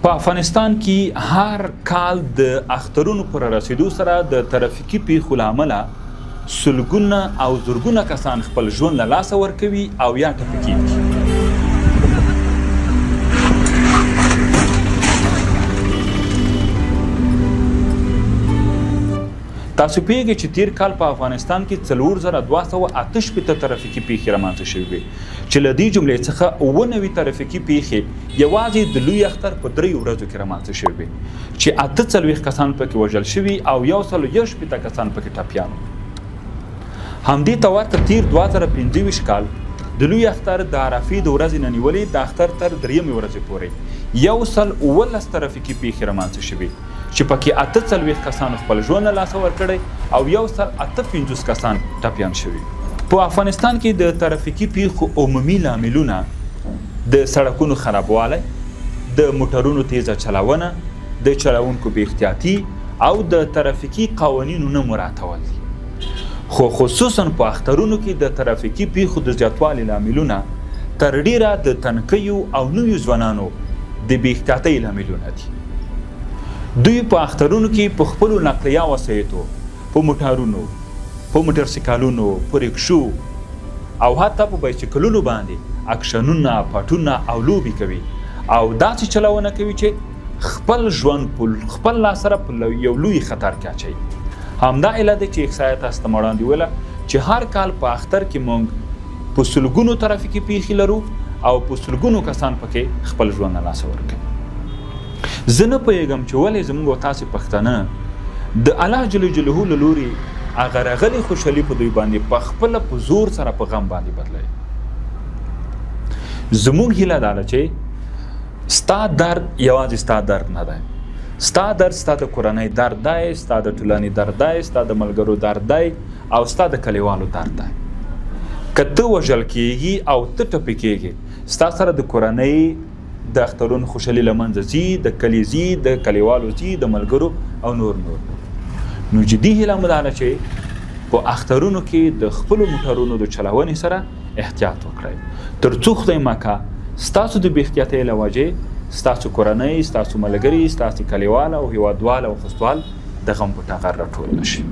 په افغانستان کې هر کال د اخترونو پر رسیدو سره د ترافیکي پیښو له امله سلګونه او زرګونه کسان خپل ژوند له لاسه ورکوي او یا ټپي کیږي. تاسو پوهیږئ چې تیر کال په افغانستان کې 4268 ترافیکي پیښې رامنځته شوې وې چې له دې جملې څخه 97 ترافیکي پیښې یوازې د لوی اختر په دریو ورځو کې رامنځته شوې وې چې 48 کسان پکې وژل شوي او 161 کسان پکې ټپیان وو. همدې ته ورته تیر 2025 کال د لوی اختر د عرفې د ورځې نه نیولې د اختر تر دریمې ورځې پورې 117 ترافیکي پیښې رامنځته شوې چې پکې 48 کسانو خپل ژوند له لاسه ورکړی او 158 کسان ټپیان شوي. په افغانستان کې د ترافیکي پیښو عمومي لاملونه د سړکونو خرابوالی، د موټرونو تیزه چلونه، د چلوونکو بې احتیاطي او د ترافیکي قوانینو نه مراعتول دي. خو خصوصا په اخترونو کې د ترافیکي پیښو د زیاتوالي لاملونه تر ډیره د تنکیو او نویو ځوانانو د بې احتیاطۍ لاملونه دي. دوی په اخترونو کې په خپلو نقلیه وسایطو، په موټرونو، په موټرسیکلونو، په ریکشو او حتی په بایسیکلونو باندې اکشنونه، پټونه او لوبې کوي او داسې چلونه کوي چې خپل ژوند په خپل لاس سره په یو لوی خطر کې اچوي. همدا علت دی چې احصایه تاسو ته وړاندې ویله چې هر کال په اختر کې مونږ په سلګونو ترافیکي پیښې لرو او په سلګونو کسان پکې خپل ژوند له لاسه ورکوي. زه نه پوهېږم چې ولې زموږ او تاسې پښتانه د الله جل جلاله له لوري هغه راغلې خوشحالي په دوی باندې په خپله په زور سره په غم باندې بدلوي. زموږ هیله دا ده چې ستا درد یوازې ستا درد نه دی، ستا درد ستا د کورنۍ درد دی، ستا د ټولنې درد دی، ستا د ملګرو درد دی او ستا د کلیوالو درد دی. که ته وژل کیږي او ته ټپي کیږي، ستا سره د کورنۍ د اخترونو خوشحالي له منځه ځي، د کلي ځي، د کلیوالو ځي، د ملګرو او نور نور. نو جدي هیله مو دا ده چې په اخترونو کې د خپلو موټرونو د چلونې سره احتیاط وکړئ، تر څو خدای مکه ستاسو د بې احتیاطۍ له وجې ستاسو کورنۍ، ستاسو ملګري، ستاسو کلیوال او هیوادوال او خوستوال د غم په ټغر راټول نه شي.